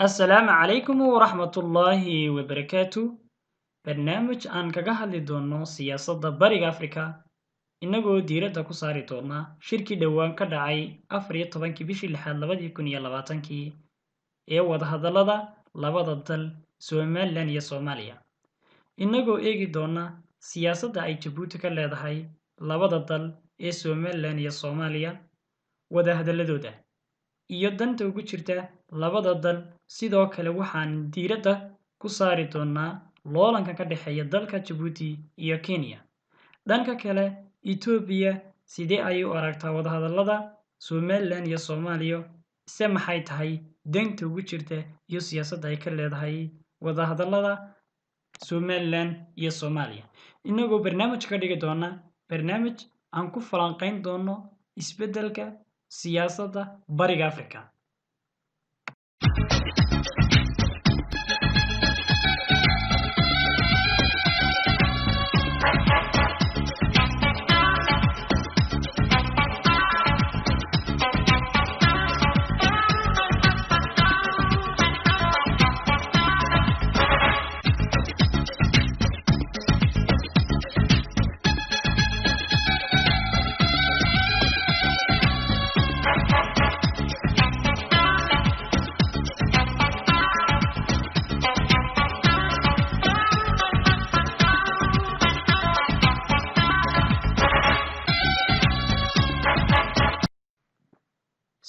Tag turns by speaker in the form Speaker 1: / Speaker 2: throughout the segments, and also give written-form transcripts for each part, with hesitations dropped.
Speaker 1: Assalaamu calaykum waraxmatullaahi wabarakaatu. Barnaamij aan kaga hadli doono siyaasadda Bariga Afrika, inagoo diiradda ku saari doona shirkii dhowaan ka dhacay 14-kii bishii lixaad 2020-kii ee wadahadallada labada dal Somaliland iyo Soomaaliya, inagoo eegi doona siyaasadda ay Jabuuti ka leedahay labada dal ee Somaliland iyo Soomaaliya wadahadalladooda iyo danta ugu jirta labada dal. Sidoo kale waxaan diiradda ku saari doonaa loolanka ka dhexeeya dalka Jabuuti iyo Kenya. Dhanka kale, Etoobiya sidee ayay u aragtaa wadahadallada Somaliland iyo Soomaaliya, se maxay tahay danta ugu jirta iyo siyaasadda ay ka leedahay wadahadallada Somaliland iyo Soomaaliya? Inagoo barnaamij ka dhigi doona barnaamij aan ku falanqeyn doono isbeddelka siyaasadda Bariga Afrika.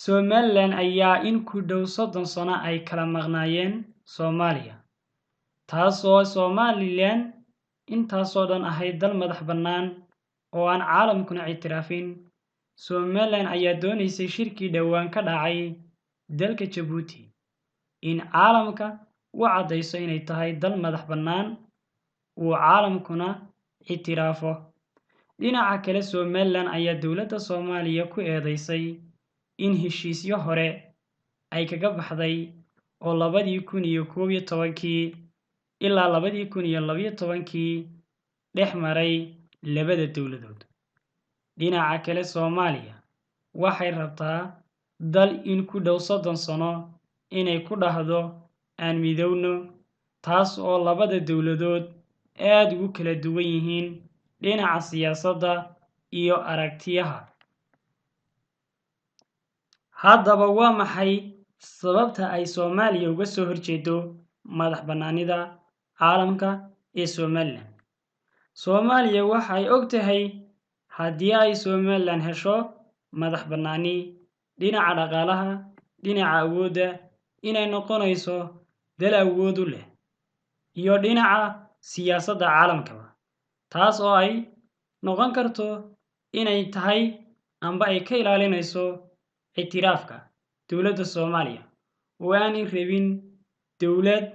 Speaker 1: Somaliland ayaa in ku dhow 30 sano ay kala maqnaayeen Soomaaliya, taasoo Somaliland intaasoo dhan ahayd dal madax bannaan oo aan caalamkuna ictiraafin. Somaliland ayaa doonaysay shirkii dhowaan ka dhacay dalka Jabuuti in caalamka u caddayso inay tahay dal madax bannaan uu caalamkuna ictiraafo. Dhinaca kale, Somaliland ayaa dowladda Soomaaliya ku eedeysay in heshiisyo hore ay kaga baxday oo 2011-kii ilaa 2012-kii dhex maray labada dowladood. Dhinaca kale, Soomaaliya waxay rabtaa dal in ku dhow 30 sano inay ku dhahdo aan midowno, taas oo labada dowladood aad ugu kala duwan yihiin dhinaca siyaasadda iyo aragtiyaha. Haddaba waa maxay sababta ay Soomaaliya uga soo horjeedo madax bannaanida caalamka ee Somaliland? Soomaaliya waxay og tahay haddii ay Somaliland hesho madax bannaani dhinaca dhaqaalaha, dhinaca awoodda, inay noqonayso dal awood u leh iyo dhinaca siyaasadda caalamkaba, taas oo ay noqon karto inay tahay amba ay ka ilaalinayso ictiraafka dowladda Soomaaliya oo aanay rabin dowlad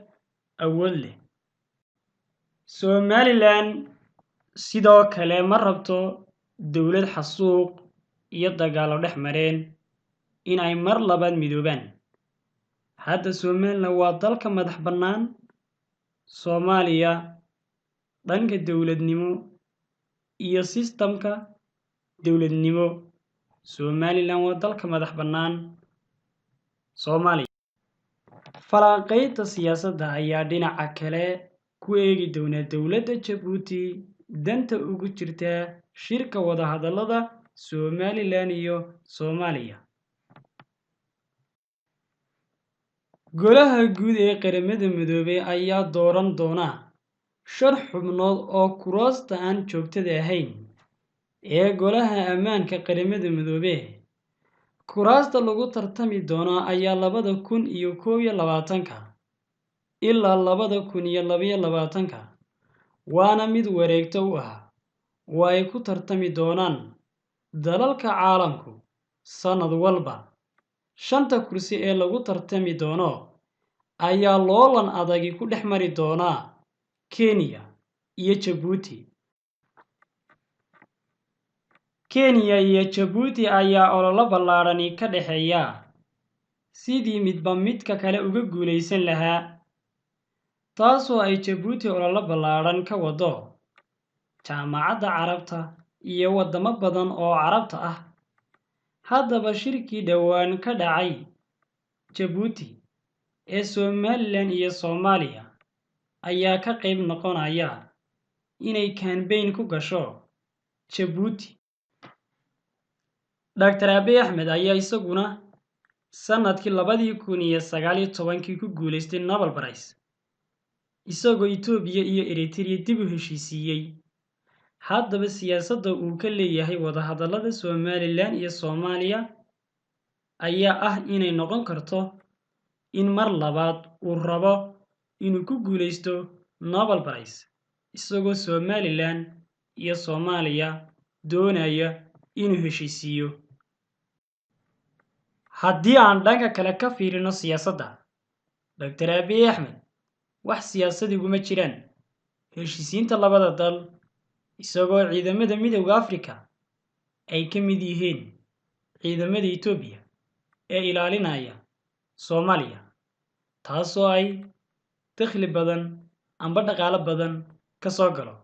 Speaker 1: awood leh. Somaliland sidoo kale ma rabto dowlad xasuuq iyo dagaallo dhex mareen in ay mar labaad midoobaan. Hadda Somaliland waa dalka madax bannaan Soomaaliya dhanka dowladnimo iyo sistamka dowladnimo. Somaliland waa dalka madax bannaan Soomaaliya. Falanqaynta siyaasadda ayaa dhinaca kale ku eegi doona dowladda Jabuuti danta ugu jirta shirka wadahadallada Somaliland iyo Soomaaliya. Golaha Guud ee Qaramada Midoobay ayaa dooran doona 5 xubnood oo kuraasta aan joogtada ahayn ee Golaha Ammaanka Qaramada Midoobay. Kuraasta lagu tartami doono ayaa 2021-ka ilaa 2022-ka, waana mid wareegto u ah oo ay ku tartami doonaan dalalka caalamku sannad walba. 5ta kursi ee lagu tartami doono ayaa loolan adagi ku dhex mari doona Kenya iyo Jabuuti. Kenya iyo Jabuuti ayaa olole ballaadhani ka dhexeeya sidii midba midka kale uga guuleysan lahaa, taasoo ay Jabuuti olole ballaadhan ka wado Jaamacadda Carabta iyo waddamo badan oo Carabta ah. Haddaba shirkii dhowaan ka dhacay Jabuuti ee Somaliland iyo Soomaaliya ayaa ka qayb noqonaya inay campaign ku gasho Jabuuti. Dr. Abiy Axmed ayaa isaguna sanadkii 2019-kii ku guuleystay Nobel Prize, isagoo Itoobiya iyo Eritrea dib u heshiisiiyey. Haddaba siyaasadda uu ka leeyahay wadahadallada Somaliland iyo Soomaaliya ayaa ah inay noqon karto in mar labaad uu rabo inuu ku guuleysto Nobel Prize, isagoo Somaliland iyo Soomaaliya doonaya inuu heshiisiiyo. Haddii aan dhanka kale ka fiirino siyaasadda, Dr. Abiy Axmed wax siyaasad iguma jiraan heshiisiinta labada dal, isagoo ciidamada Midowda Afrika ay ka mid yihiin ciidamada Itoobiya ee ilaalinaya Soomaaliya, taasoo ay dakhli badan amba dhaqaale badan ka soo galo.